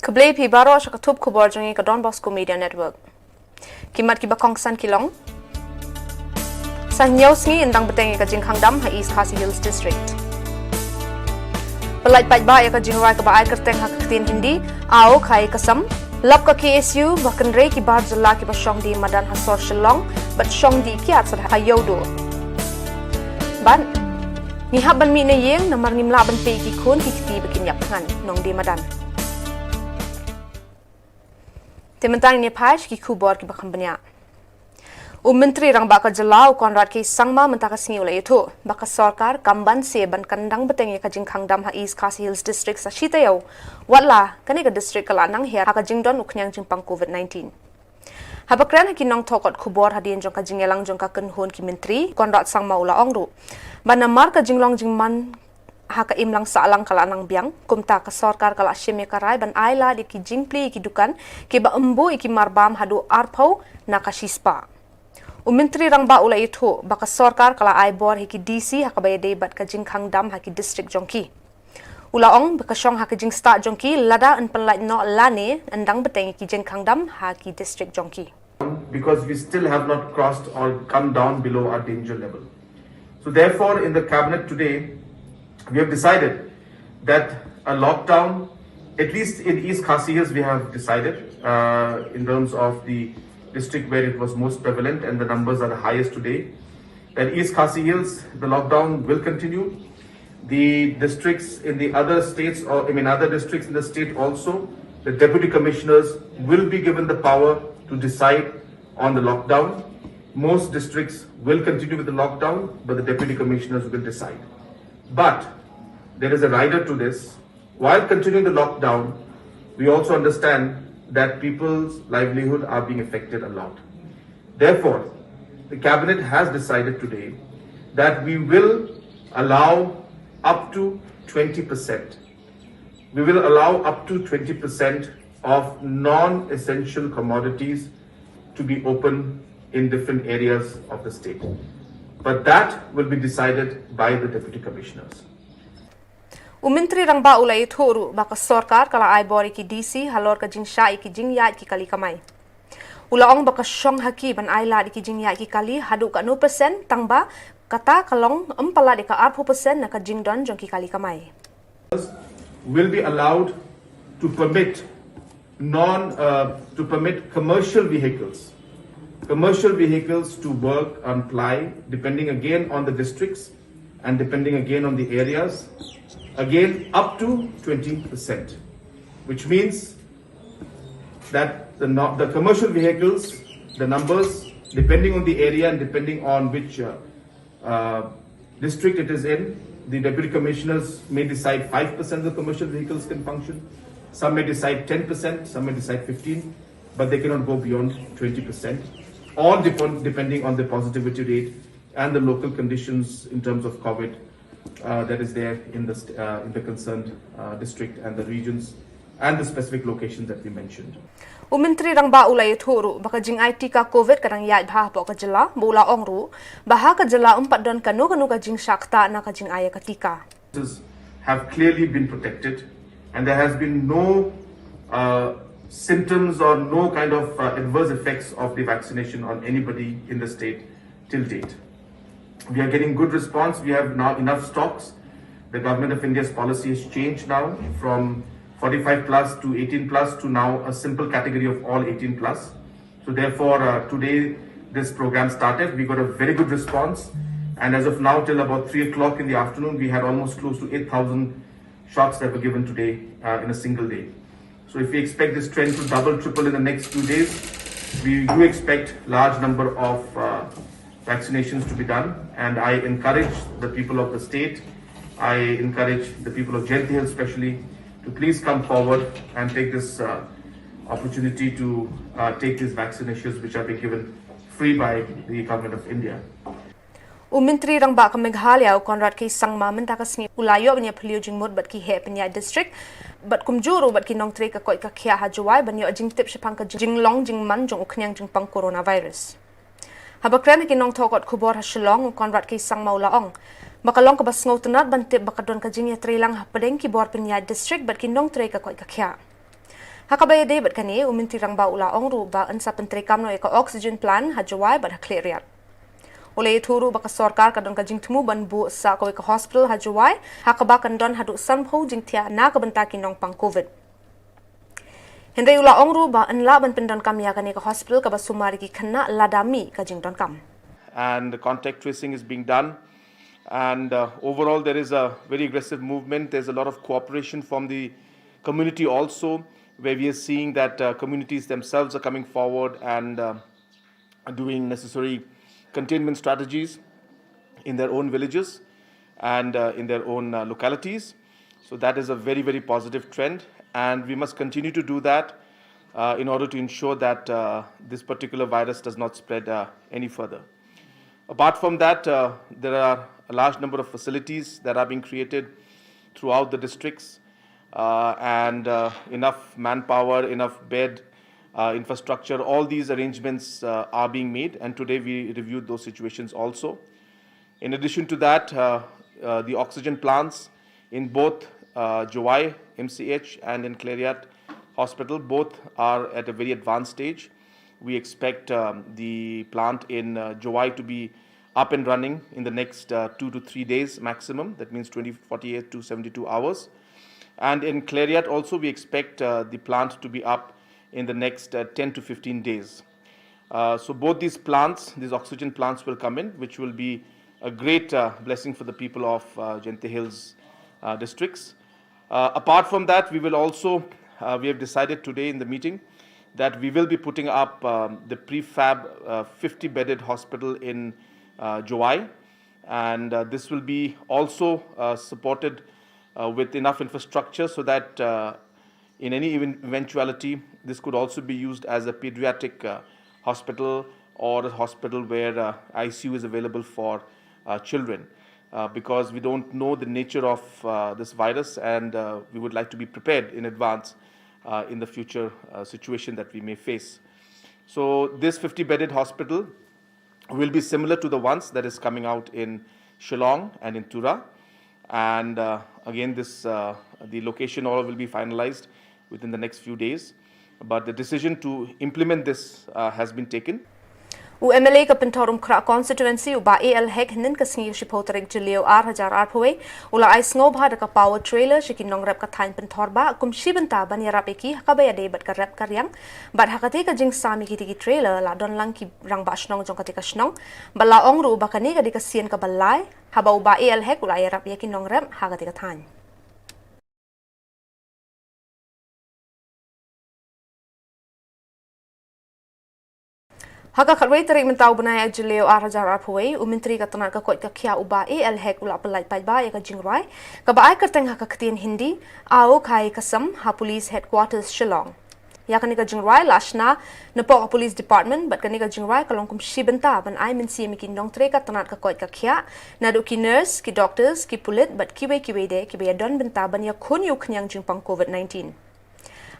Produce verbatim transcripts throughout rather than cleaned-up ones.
Khublei phi baroh sha ka thup khubor jong ngi ka Don Bosco Media Network. Ki mat kiba kongsan ki long: Sa hynñiew sngi yn dang bteng ïa ka jingkhang dam ha East Khasi Hills District. Pyllait paidbah ïa ka jingrwai kaba ai kyrteng ha ka ktien Hindi, Aao Khaye Kasam. Lap ka K S U ba kynrei ki bar jylla kiba shong die madan ha sor Shillong bad shong die kiad sa ha Ïewduh. Bad ngi hap ban mih na ïing namar ngim lah ban peit ki khun ki kti ba kin ïap thngan, ong u die madan. Te mynta ngin ïa phai sha ki khubor kiba kham bniah. U Myntri Rangbah ka jylla u Conrad K Sangma mynta ka sngi u la ïathuh ba ka sorkar kam banse ban kyndang bteng ïa ka jingkhang dam ha East Khasi Hills District sa shi taïew, watla kane ka district ka la nang hiar ha ka jingdon u khñiang jingpang COVID nineteen. Haba kren ha ki nongthoh kot khubor hadien jong ka jingïalang jong ka kynhun ki myntri, Conrad Sangma u la ong ruh ba namar ka jinglong jingman ha ka imlang sahlang ka la nang biang, kumta ka sorkar ka la shim ïa ka rai ban ai lad ïa ki jingplie ïa ki dukan kiba ym buh ïa ki marbam haduh arphew na ka shispah. U Myntri Rangbah u la ïathuh ba ka sorkar ka la ai bor ha ki D C ha kaba ïadei bad ka jingkhang dam ha ki district jong ki. U la ong ba ka shong ha ka jingstad jong ki lada yn pyllait noh lane yn dang bteng ïa ki jingkhang dam ha ki district jong ki. Because we still have not crossed or come down below our danger level. So therefore, in the cabinet today, we have decided that a lockdown, at least in East Khasi Hills, we have decided, uh, in terms of the district where it was most prevalent and the numbers are the highest today, that East Khasi Hills, the lockdown will continue. The districts in the other states, or I mean other districts in the state also, the deputy commissioners will be given the power to decide on the lockdown. Most districts will continue with the lockdown, but the deputy commissioners will decide. But there is a rider to this. While continuing the lockdown, we also understand that people's livelihood are being affected a lot. Therefore, the cabinet has decided today that we will allow up to twenty percent. We will allow up to twenty percent of non-essential commodities to be open in different areas of the state. But that will be decided by the deputy commissioners. U Myntri Rangbah u la ïathuh ruh ba ka sorkar ka la ai bor ïa ki D C halor ka jingshah ïa ki jingïaid ki kali kamai. U la ong ba ka shong ha ki ban ai lad ïa ki jingïaid ki kali haduh katno percent, tangba kata ka long ym palat ïa ka arphew percent na ka jingdon jong ki kali kamai. Will be allowed to permit non, uh, to permit commercial vehicles, commercial vehicles to work and ply, depending again on the districts and depending again on the areas, again up to twenty percent, which means that the, no-, the commercial vehicles, the numbers, depending on the area and depending on which, uh, uh, district it is in, the deputy commissioners may decide five percent of the commercial vehicles can function. Some may decide ten percent, some may decide fifteen, but they cannot go beyond twenty percent. All depend, depending on the positivity rate and the local conditions in terms of COVID, uh, that is there in the st-, uh, in the concerned, uh, district and the regions and the specific locations that we mentioned. U Myntri Rangbah u la ïathuh ruh ba ka jingai tika COVID ka dang ïaid bha hapoh ka jylla, bad u la ong ruh ba ha ka jylla ym pat don kano kano ka jingshah ktah na ka jingai ïa ka tika. Have clearly been protected, and there has been no, uh, symptoms or no kind of, uh, adverse effects of the vaccination on anybody in the state till date. We are getting good response. We have now enough stocks. The Government of India's policy has changed now from forty-five plus to eighteen plus to now a simple category of all eighteen plus. So therefore, uh, today this program started. We got a very good response. And as of now, till about three o'clock in the afternoon, we had almost close to eight thousand shots that were given today, uh, in a single day. So if we expect this trend to double, triple in the next few days, we do expect large number of, uh, vaccinations to be done. And I encourage the people of the state, I encourage the people of Jaintia Hills especially, to please come forward and take this, uh, opportunity to, uh, take these vaccinations which are being given free by the Government of India. U Myntri Rangbah ka Meghalaya u Conrad K Sangma mynta ka sngi u la ïoh ban ïaphylliew jingmut bad ki heh pynïaid district bad kumjuh ruh bad ki nongtrei ka koit ka khiah ha Jowai ban ïoh jingtip shaphang ka jinglong jingman jong u khñiang jingpang coronavirus. Haba kren ha ki nongthoh kot khubor ha Shillong, u Conrad K Sangma u la ong ba ka long kaba sngewtynnat ban tip ba ka don ka jingïatreilang hapdeng ki bor pynïaid district bad ki nongtrei ka koit ka khiah. Ha kaba ïadei bad kane, u Myntri Rangbah u la ong ruh ba yn sa pyntreikam noh ïa ka oxygen plant ha Jowai bad ha Khliehriat. U la ïathuh ruh ba ka sorkar ka don ka jingthmu ban buh sa kawei ka hospital ha Jowai, ha kaba kan don haduh sanphew jingthiah na ka bynta ki nongpang Covid. Hynrei u la ong ruh ba yn lah ban pyndonkam ïa kane ka hospital kaba sumar ïa ki khynnah lada mih ka jingdonkam. And the contact tracing is being done. And uh, overall, there is a very aggressive movement. There's a lot of cooperation from the community also, where we are seeing that uh, communities themselves are coming forward and uh, doing necessary containment strategies in their own villages and uh, in their own uh, localities. So that is a very, very positive trend, and we must continue to do that uh, in order to ensure that uh, this particular virus does not spread uh, any further. Apart from that, uh, there are a large number of facilities that are being created throughout the districts, uh, and uh, enough manpower, enough bed, uh, infrastructure, all these arrangements uh, are being made, and today we reviewed those situations also. In addition to that, uh, uh, the oxygen plants in both uh, Jowai M C H and in Khliehriat Hospital, both are at a very advanced stage. We expect um, the plant in uh, Jowai to be up and running in the next uh, two to three days maximum. That means twenty, forty-eight to seventy-two hours. And in Khliehriat also, we expect uh, the plant to be up in the next uh, ten to fifteen days. Uh, so both these plants, these oxygen plants will come in, which will be a great uh, blessing for the people of uh, Jaiñtia Hills uh, districts. Uh, apart from that, we will also, uh, we have decided today in the meeting that we will be putting up um, the prefab uh, fifty bedded hospital in uh, Jowai. And uh, this will be also uh, supported uh, with enough infrastructure so that uh, in any even- eventuality, this could also be used as a pediatric uh, hospital or a hospital where uh, I C U is available for uh, children. Uh, because we don't know the nature of uh, this virus, and uh, we would like to be prepared in advance uh, in the future uh, situation that we may face. So, this fifty bedded hospital will be similar to the ones that is coming out in Shillong and in Tura. And uh, again, this uh, the location all will be finalized within the next few days. But the decision to implement this uh, has been taken. U M L A ka Pynthorumkhrah constituency u Bah A L Hek hynnin ka sngi ka shiphew tarik Jylliew ar hajar arphew wei u la ai sngewbha da ka power trailer sha ki nongrep ka thaiñ Pynthor ba kum shi bynta ban ïarap ïa ki ha kaba ïadei bad ka rep ka riang bad ha katei ka jingsam ïa kitei ki trailer la don lang ki rangbah shnong jong katei ka shnong bad la ong ruh ba kane ka dei ka sien kaba lai haba u Bah A L Hek u la ïarap ïa ki nongrep ha katei ka thaiñ. Ha ka khatwei tarik mynta u bnai Jylliew ar hajar arphew wei, u Myntri ka tnat ka koit ka khiah u Bah A L Hek u la pyllait paidbah ïa ka jingrwai kaba ai kyrteng ha ka ktien Hindi, Aao Khaye Kasam ha Police Headquarters Shillong. Ïa kane ka jingrwai la shna napoh ka Police Department bad kane ka jingrwai ka long kum shi bynta ban ai mynsiem ïa ki nongtrei ka tnat ka koit ka khiah, naduh ki nurse, ki doctors, ki pulit bad kiwei kiwei de kiba ïadon bynta ban ïakhun ïa u khñiang jingpang Covid nineteen.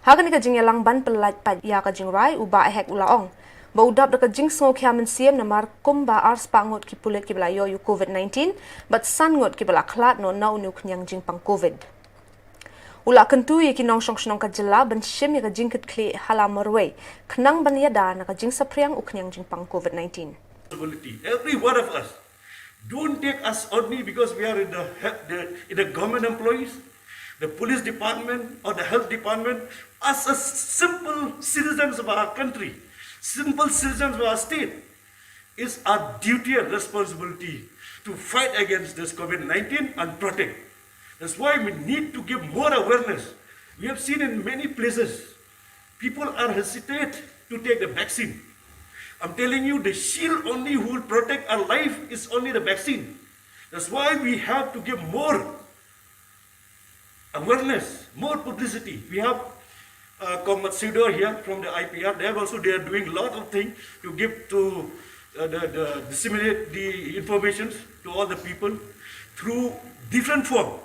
Ha kane ka jingïalang ban pyllait paid ïa ka jingrwai u Bah Hek u la ong ba u dap da ka jingsngewkhia mynsiem namar kumba arspah ngut ki pulit kiba la ïoh ïa u Covid nineteen bad san ngut kiba la khlad noh na une u khñiang jingpang Covid. U la kyntu ïa ki nongshong shnong ka jylla ban shim ïa ka jingkitkhlieh ha la marwei khnang ban ïada na ka jingsaphriang u khñiang jingpang Covid nineteen. Every one of us. Don't take us only because we are in the, the in the government employees, the police department or the health department, as a simple citizens of our country, simple citizens of our state. It's our duty and responsibility to fight against this Covid nineteen and protect. That's why we need to give more awareness. We have seen in many places, people are hesitate to take the vaccine. I'm telling you, the shield only who will protect our life is only the vaccine. That's why we have to give more awareness, more publicity. We have uh, Comrade Sidor here from the I P R. They have also they are doing a lot of things to give to uh, the, the disseminate the informations to all the people through different form,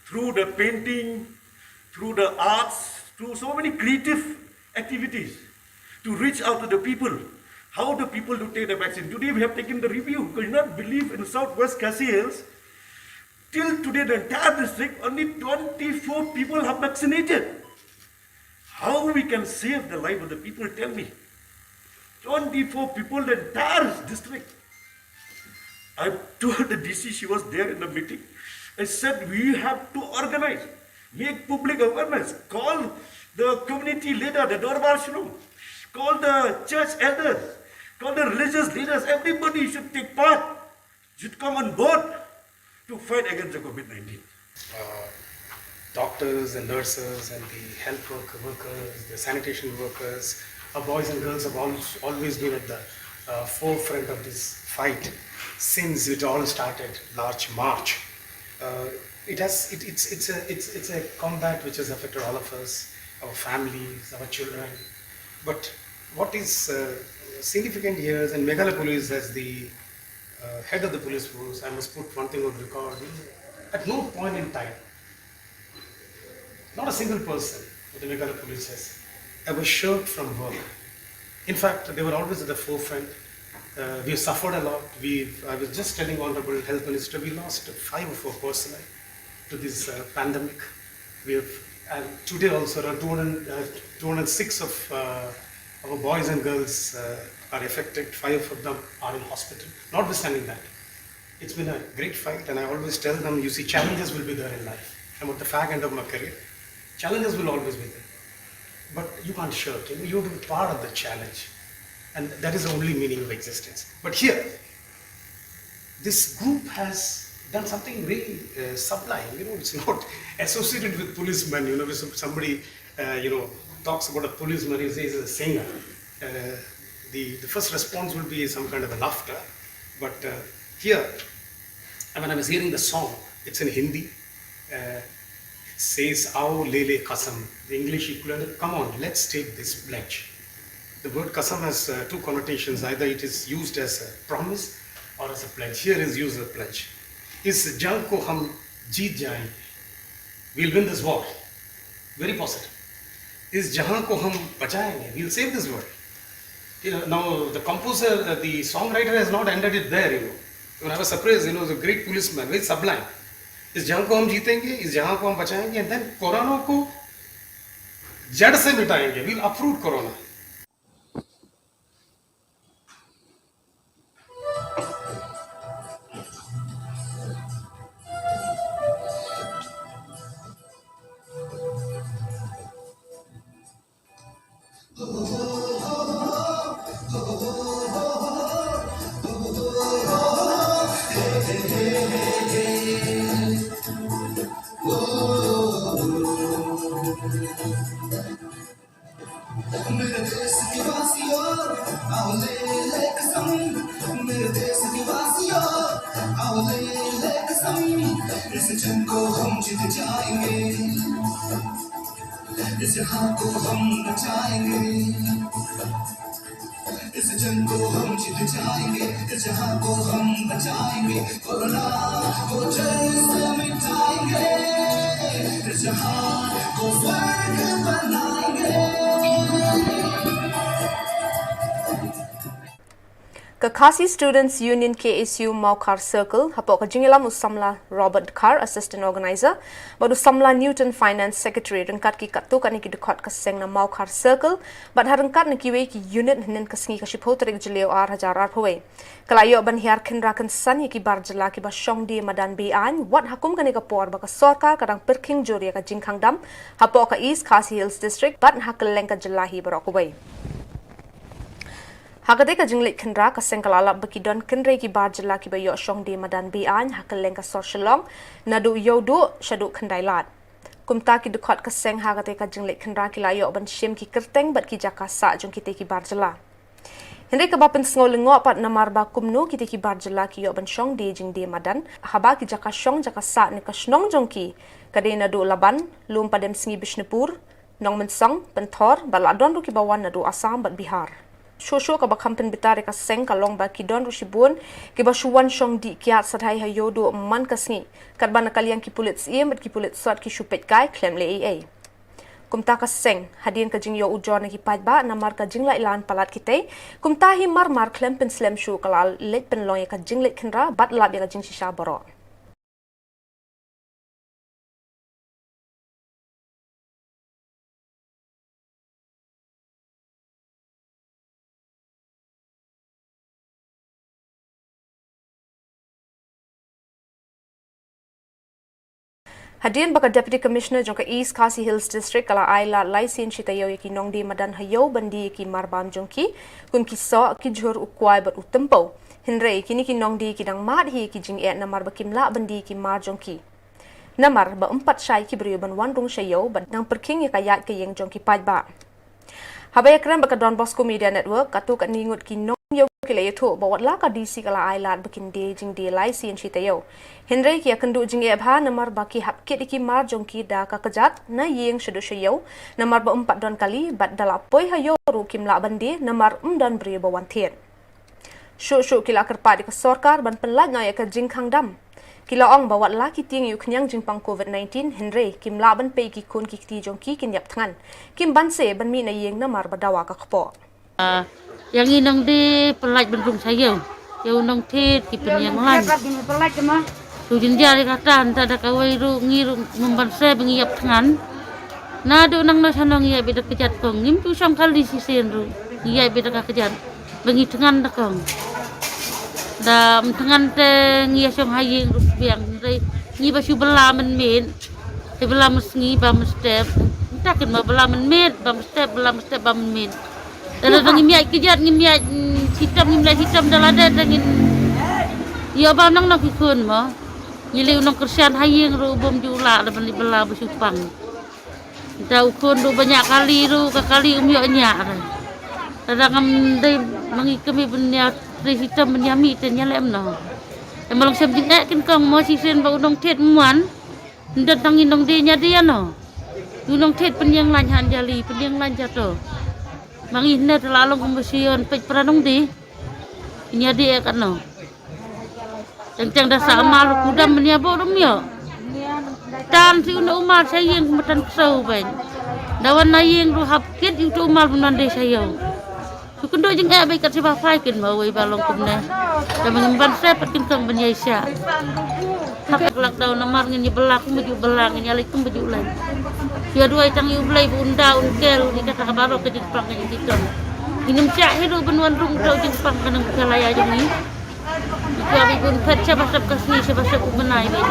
through the painting, through the arts, through so many creative activities to reach out to the people. How the people to take the vaccine. Today we have taken the review. You cannot believe in Southwest Khasi Hills, till today the entire district, only twenty-four people have vaccinated. How we can save the life of the people, tell me. Twenty-four people, the entire district. I told the D C, she was there in the meeting. I said, "We have to organize, make public awareness, call the community leader, the Dorbar Shillong, call the church elders, call the religious leaders, everybody should take part, should come on board to fight against the COVID nineteen." Uh, doctors and nurses and the health work workers, the sanitation workers, our boys and girls have al- always been at the uh, forefront of this fight since it all started last March. Uh, it has it, it's it's a it's it's a combat which has affected all of us, our families, our children. But what is uh, significant here is, and Meghalaya Police, as the uh, head of the police force, I must put one thing on record. At no point in time, not a single person with the Meghalaya Police has ever shirked from work. In fact, they were always at the forefront. Uh, we suffered a lot. We, I was just telling Honorable Health Minister, we lost five of our personnel to this uh, pandemic. We have, and today also around two hundred, uh, two hundred six of uh, our boys and girls uh, are affected. Five of them are in hospital. Notwithstanding that, it's been a great fight, and I always tell them, you see, challenges will be there in life. I'm at the fag end of my career. Challenges will always be there. But you can't shirk. You know, you have to be part of the challenge. And that is the only meaning of existence. But here, this group has done something really uh, sublime. You know, it's not associated with policemen. You know, if some- somebody, uh, you know, talks about a policeman, he says he's a singer. Uh, the, the first response will be some kind of a laughter. But uh, here, I mean, I was hearing the song. It's in Hindi. Uh, it says, "Aao le le kasam." The English equivalent, "Come on, let's take this pledge." The word kasam has uh, two connotations. Either it is used as a promise or as a pledge. Here is used as a pledge. "Is jang ko hum jeet jayenge." We'll win this war. Very positive. "Is jahan ko hum bachayenge." We'll save this world. You know, now the composer, uh, the songwriter has not ended it there, you know. When I was surprised, you know, the great policeman, very sublime. "Is jang ko hum jeetenge, is jahan ko hum bachayenge, and then Corona ko jad se mitayenge." We'll uproot Corona. मेरे देश के वासियों, आओ ले ले कसम। मेरे देश के वासियों, आओ ले ले कसम। इस जंग को हम जीत जाएंगे, इस जहां को हम बचाएंगे। इस जंग को हम जीत जाएंगे, इस जहां को हम बचाएंगे। कोरोना को जड़ से मिटाएंगे, इस जहां को स्वर्ग बनाएंगे। Ka Khasi Students Union, K S U, Mawkhar Circle, hapoh ka jingïalam u samla Robert Dkhar, Assistant Organizer, bad u samla Newton, Finance Secretary, ryngkat ki katto katne ki dkhot ka seng na Mawkhar Circle, bad ha ryngkat na kiwei ki unit, hynnin ka sngi ka shiphew tarik Jylliew ar hajar arphew wei, ka la ïoh ban hiar khynra kynsan ïa ki bar jylla kiba shong die madan be-aiñ, wat ha kum kane ka por ba ka sorkar ka dang pyrkhing jur ïa ka jingkhang dam hapoh ka East Khasi Hills District bad ha kylleng ka jylla hi baroh kawei. Ha katei ka jingleit khynra, ka seng ka la lap ba ki don kynrei ki bar jylla kiba ïoh shong die madan be-aiñ ha kylleng ka sor Shillong naduh Ïewduh shaduh Khyndailad. Kumta ki dkhot ka seng ha katei ka jingleit khynra ki la ïoh ban shim ki kyrteng bad ki jaka sah jong kitei ki bar jylla. Hynrei kaba pynsngew lyngngoh pat namar ba kumno kitei ki bar jylla ki ïoh ban shong die jingdie madan, haba ki jaka shong jaka sah ne ka shnong jong ki ka dei naduh Laban, Lum Padem Sngi Bishnupur, Nongmynsong, Pynthor, bad la don ruh kiba wan naduh Assam bad Bihar. Shuh shuh kaba kham pynbitar ïa ka seng ka long ba ki don ruh shibun kiba shu wan shong die kiad sadhai ha Ïewduh man ka sngi, katba na ka liang ki pulit syiem bad ki pulit sot ki shu peit kai khlem leh ei ei. Kumta ka seng, hadien ka jingïoh ujor na ki paidbah namar ka jinglait lan palat kitei, kumta hi mar mar khlem pynslem shuh ka la leit pynlong ïa ka jingleit khynra bad lap ïa ka jingshisha baroh. Hadien ba ka Deputy Commissioner jong ka East Khasi Hills District ka la ai lad lai sien shi taïew ïa ki nongdie madan ha ïew ban die ïa ki mar bam jong ki, kum ki soh, ki jhur, u kwai bad u tympew. Hynrei kine ki nongdie ki dang mad hi ïa ki jingeh namar ba kim lah ban die ïa ki mar jong ki. Namar ba ym pat shai ki briew ban wan rung sha ïew bad dang pyrkhing ïa ka ïaid ka ïeng jong ki paidbah. Haba ïakren bad ka Don Bosco Media Network, katto katne ngut ki nongïew ki la ïathuh ba wat la ka D C ka la ai lad ba kin die jingdie lai sien shi taïew. Hynrei ki ïakynduh jingeh bha namar ba ki hap kit ïa ki mar jong ki da ka kjat na ïing shaduh sha ïew, namar ba ym pat don kali bad da la poi ha ïew ruh kim lah ban die namar ym don briew ba wan thied. Shuh shuh ki la kyrpad ïa ka sorkar ban pynlait noh ïa ka jingkhang dam. Ki la ong ba wat la ki tieng ïa u khñiang jingpang COVID nineteen, hynrei kim lah ban pei ki khun ki kti jong ki kin ïap thngan. Kim banse ban mih na ïing namar ba dawa ka kpoh. Ah, ïa ngi nongdie pynlait ban rung sha ïew. Ïa u nongthied ki pynïeng lain. Shu jynjar ïa kata, hynda da kawei ruh ngi ruh ngim banse ba ngi ïap thngan. Naduh nangno shano ngi ïaid beit da ka kjat kong, ngim ju shong kali shisien ruh. Ngi ïaid beit da ka kjat ba ngi thngan da kong. Da ym thngan te ngi ïa shong ha ïing ruh biang, hynrei ngi ba shu bylla mynmiet. Te bylla mynsngi, bam mynstep. Mynta kin ma bylla mynmiet, bam mynstep, bylla mynstep, bam mynmiet. Te lada ngim ïaid kjat, ngim ïaid, mm, shitom, ngim leh shitom, da lade te ngin ïoh bam nangno ki khun mo. Ngi leh u nongkyrshan ha ïing ruh bym ju lah da ban leh bylla ba shu pang. Te u khun ruh ba ñiah kali ruh, ka kali um ïoh ñiah re. Lada ngam dei ma ngi kmie ban ïa trei shitom ban ïa mih te ïa leh kumno. Te ma long shem jingeh kin kong mo, shisien ba u nongthied um wan. Ym don tang ngi nongdie, ñia die ïano. U nongthied pynïeng lain ha Anjali, pynïeng lain shato. Ma ngi hynne te la long kum ba shu ïoh peit para nongdie. Ñia die ïa katno. Teng teng da sah mal ruh kudam ban ïa bok ruh um ïoh. Tan shi uno u mal sha ïing kumba tan ksew beiñ. Da wan na ïing ruh hap kit ïa uto u mal ban wan die sha ïew. Shu kynduh jingeh beit kat shi ba phai kin ma uwei ba long kumne. Te ma ngim banse pat kin kong ban ïa shah. Hap ka lockdown namar ngin ïa bylla kumba ju bylla, ngin ïa leit kumba ju leit. Ïa duwai tang ïa U Blei ba un da un ker ïa kata ka baroh ka jingpang ka jingtitom. Ngin ym shah hi ruh ban wan rung uto u jingpang ka nang ka la ïa jong ngi. Ïa ba un phet shaba sep ka sngi shaba sep u bnai beit.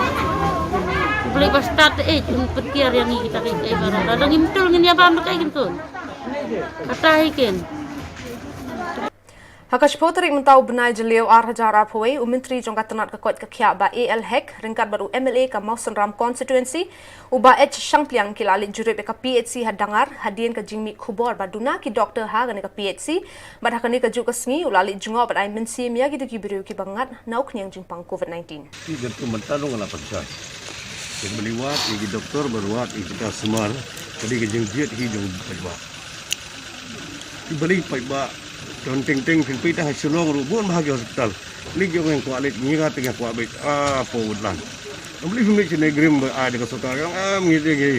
U Blei ba stad te eh un pyntiar ïa ngi kita ki kaei baroh. Lada ngim tul ngin ïa bam da kaei kin kong. Kata hi kin. Ha ka shiphew tarik mynta u bnai Jylliew ar hajar arphew wei, u Myntri jong ka tnat ka koit ka khiah Bah A L Hek ryngkat bad u M L A ka Mawsynram Constituency, u Bah H Shangpliang, ki la leit jurip ïa ka P H C ha Dangar hadien ka jingmih khubor ba duna ki doktor ha kane ka P H C. Bad ha kane kajuh ka sngi u la leit jngoh bad ai mynsiem ïa kito ki briew kiba ngat na u khñiang jingpang COVID nineteen. Ki jan tu mynta dong la pynshai. Ki bali wad ïa ki doktor, bad wad ïa ki jaka sumar. Ka dei ka jingjied hi jong paidbah. Ki bali paidbah. Don teng teng phin peit ha Shillong ruh bun bha ki hospital. Leit ïoh ngi kwah leit, ngi nga te ngi kwah beit, ah, po wutlang. Bali phin leit shane grim ba ai da ka sorkar, ah, ngi te ngi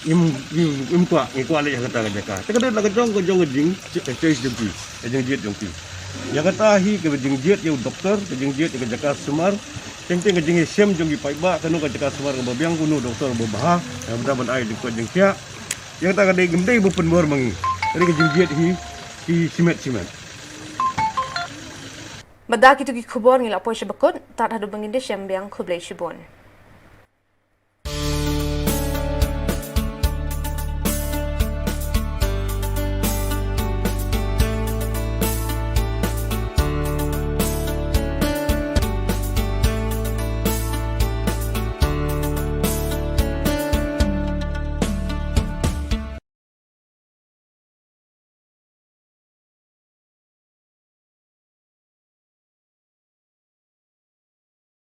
im, im, im kwah, ngi kwah leit ha kata ka jaka. Te ka dei la ka jong, ka jong ka jing, ka choice jong ki, ka jingjied jong ki. Ïa kata hi ka jingjied ïa u doktor, ka jingjied ïa ka jaka sumar. Teng teng ka jingïashem jong ki paidbah, kano ka jaka sumar kaba biang, kano doktor ba bha, ïa kata ban ai jingkoit jingkhiah. Ïa kata ka dei, kam dei ba pynbor ma ngi. Ka dei ka jingjied hi, ki shimet shimet. Bad da kito ki khubor ngi la poi sha ba kut, tad haduh ba ngin ïashem biang, khublei shibun.